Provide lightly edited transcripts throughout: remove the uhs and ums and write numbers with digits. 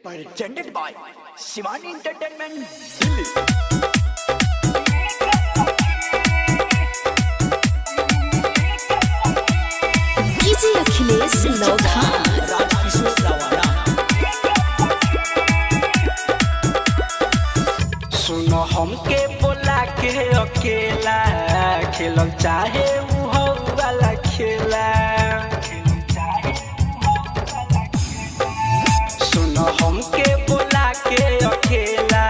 Presented by Shivani Entertainment, Delhi. DJ Akhilesh Laukhan. Rajkishore Ravana. सुनो हमके बोला के अकेला खेलल चाहे उ हौ वाला खेला। सुनो हमके बोला के अकेला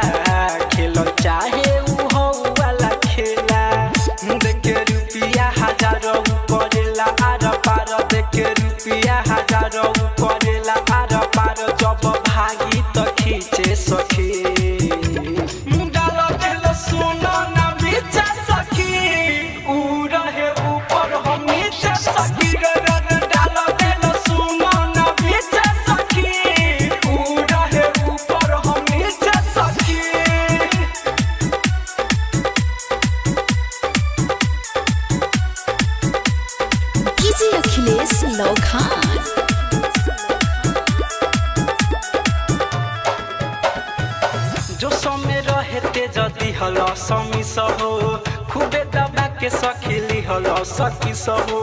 खेलल चाहे उ हौ वाला खेला। देखे रुपिया हजारों करेला आर पार, देखे रुपिया हजारों करेला आर पार, जब भागी त खींचे सखी। डाल देल सुनो ना बीचा सखी, ऊ रहे ऊपर हम नीचे सखी। रे रे रे डाल देल सुनो ना बीचा सखी, ऊ रहे ऊपर हम नीचे सखी। डीजे अखिलेश लौखान। जो समय रहे तेज दिहल समी सहो, खूबे दबा के सखी लिहल सखी सहो।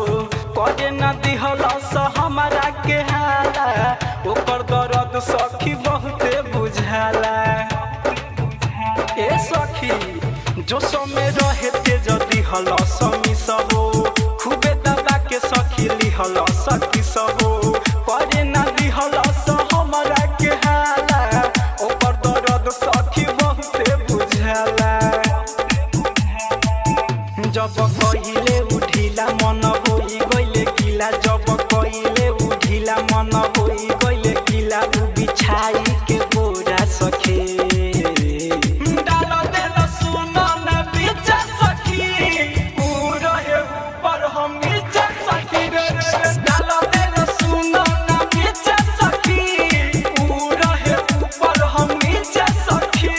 करे न दिहल स हमारा के हाला, ओकर दर्द सखी बहुते बुझाला। ए सखी जो समय रहे तेज दिहल समी सहो, खूबे दबा के सखी लिहल सखी सहो। करे न दिहल स हमारा के हाला, ओकर दर्द सखी बहुते बुझाला। जब कहिले उठिला मन होई गइले किला, जब कहिले उठिला मन होई गइले किला, उ बिछाई के बोरा सखी। डाल देल सुन ना बीचा सखी, उ रहे ऊपर हम नीचा सखी। रे रे रे डाल देल सुन ना बीचा सखी, उ रहे ऊपर हम नीचा सखी।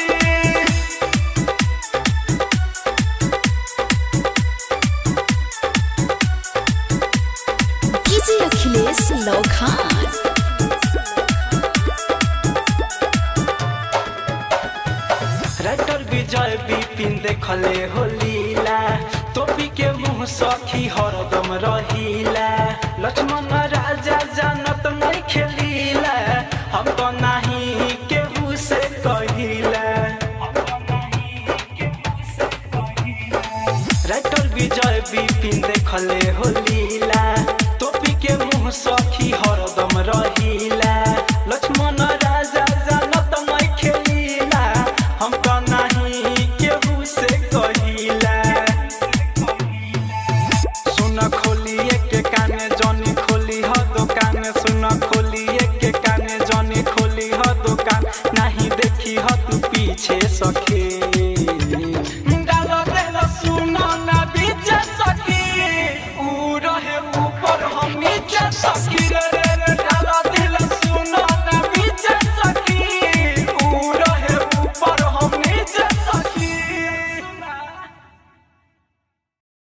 डीजे अखिलेश लौखान। राइटर विजय विपिन देखले हो लीला, टोपी के मुँह सखी हरदम रहिला। लक्ष्मण राजा जानत नहीं खेलीला, हम तो नहीं केहू से कहिला। राइटर विजय विपिन देखले हो लीला, टोपी के मुँह सखी हरदम रहिला। लक्ष्मण राजा जानत नहीं खेलीला, हम तो नहीं केहू से कहिला। सुन खोलिए के काने जनी खोली ह दुकान, सुन खोलिए के काने जनी खोली ह दुकान, नहीं देखी ह तू पीछे सखी।